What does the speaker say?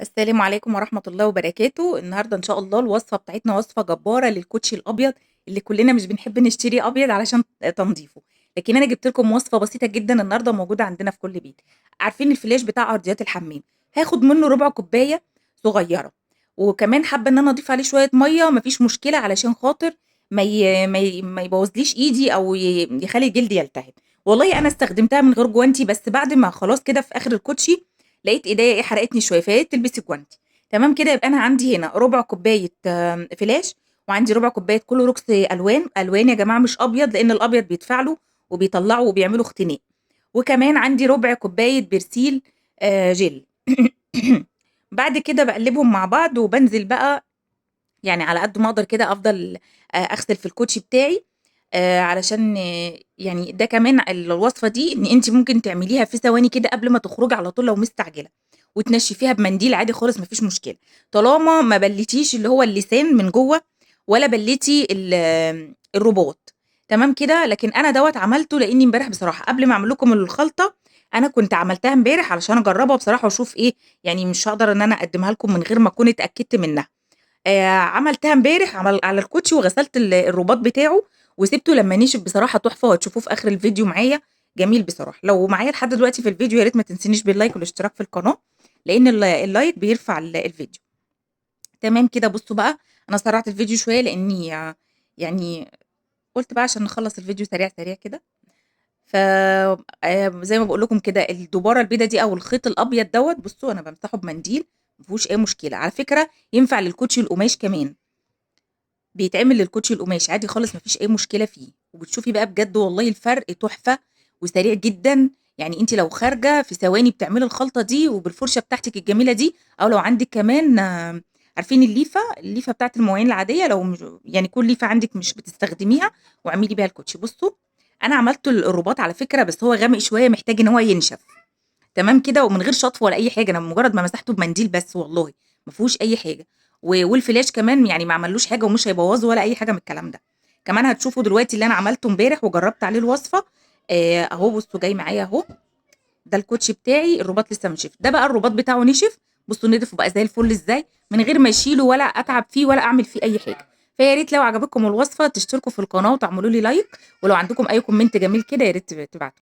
السلام عليكم ورحمة الله وبركاته. النهارده إن شاء الله الوصفة بتاعتنا وصفة جبارة للكوتشي الأبيض اللي كلنا مش بنحب نشتريه أبيض علشان تنضيفه، لكن أنا جبت لكم وصفة بسيطة جدًا النهارده موجودة عندنا في كل بيت. عارفين الفلاش بتاع أرضيات الحمام، هاخد منه ربع كوباية صغيرة، وكمان حابة إن أنا أضيف عليه شوية مَيّة ما فيش مشكلة علشان خاطر ما يبوظليش إيدي أو يخلي الجلد يلتهب. والله أنا استخدمتها من غير جوانتي، بس بعد ما خلاص كده في آخر الكوتشي لقيت إيديا حرقتني شوية، فيا ريت تلبسي جوانتي. تمام كده، يبقى أنا عندي هنا ربع كوباية فلاش، وعندي ربع كوباية كلوروكس ألوان، ألوان يا جماعة مش أبيض لإن الأبيض بيتفاعلوا وبيطلعوا وبيعملوا اختناق. وكمان عندي ربع كوباية برسيل جل. بعد كده باقلبهم مع بعض وبانزل بقى على قد ما أقدر كده أفضل أغسل في الكوتشي بتاعي، علشان ده كمان الوصفة دي إن أنتِ ممكن تعمليها في ثواني كده قبل ما تخرجي على طول لو مستعجلة، وتنشفيها بمنديل عادي خالص ما فيش مشكلة، طالما ما بليتيش اللي هو اللسان من جوه ولا بليتي الرباط. تمام كده. لكن أنا دوّة عملته لإني امبارح بصراحة قبل ما أعمل لكم الخلطة أنا كنت عملتها امبارح علشان أجربها بصراحة وأشوف إيه، مش هاقدر إن أنا أقدمها لكم من غير ما أكون اتأكدت منها. عملتها امبارح على الكوتشي وغسلت الرباط بتاعه وسِبته لمّا نشف بصراحة تحفة، وهتشوفوه في آخر الفيديو معايا جميل بصراحة. لو معايا لحد دلوقتي في الفيديو يا ريت ما تنسينيش باللايك والاشتراك في القناة، لإن اللايك بيرفع الفيديو. تمام كده. بصوا بقى أنا سرعت الفيديو شوية لإني قلت بقى عشان نخلص الفيديو سريع سريع كده. زي ما باقول لكم كده الدبارة البيضة دي أو الخيط الأبيض دوّة، بصوا أنا بامسحه بمنديل ما فيهوش أي مشكلة. على فكرة ينفع للكوتشي القماش كمان، بيتعمل للكوتشي القماش عادي خالص ما فيش أي مشكلة فيه. وبتشوفي بقى بجد والله الفرق تحفة وسريع جدًا. أنتِ لو خارجة في ثواني بتعملي الخلطة دي وبالفرشة بتاعتك الجميلة دي، أو لو عندِك كمان، عارفين الليفة، الليفة بتاعة المواعين العادية، لو مش كل ليفة عندِك مش بتستخدميها واعملي بيها الكوتشي. بصوا أنا عملت الرباط على فكرة، بس هو غامق شوية محتاج إن هو ينشف. تمام كده، ومن غير شطف ولا أي حاجة، أنا مجرد ما مسحته بمنديل بس والله ما فيهوش أي حاجة. والفلاش كمان ما عملوش حاجة ومش هيبوظه ولا أي حاجة من الكلام ده. كمان هتشوفوا دلوقتي اللي أنا عملته امبارح وجربت عليه الوصفة. أهو بصوا جاي معايا أهو، ده الكوتشي بتاعي الرباط لسه ما نشفش، ده بقى الرباط بتاعه نشف. بصوا نضف وبقى زي الفل ازاي من غير ما اشيله ولا اتعب فيه ولا اعمل فيه اي حاجه. فيا ريت لو عجبتكم الوصفه تشتركوا في القناه وتعملوا لي لايك، ولو عندكم اي comment جميل كده يا ريت تبعتوه.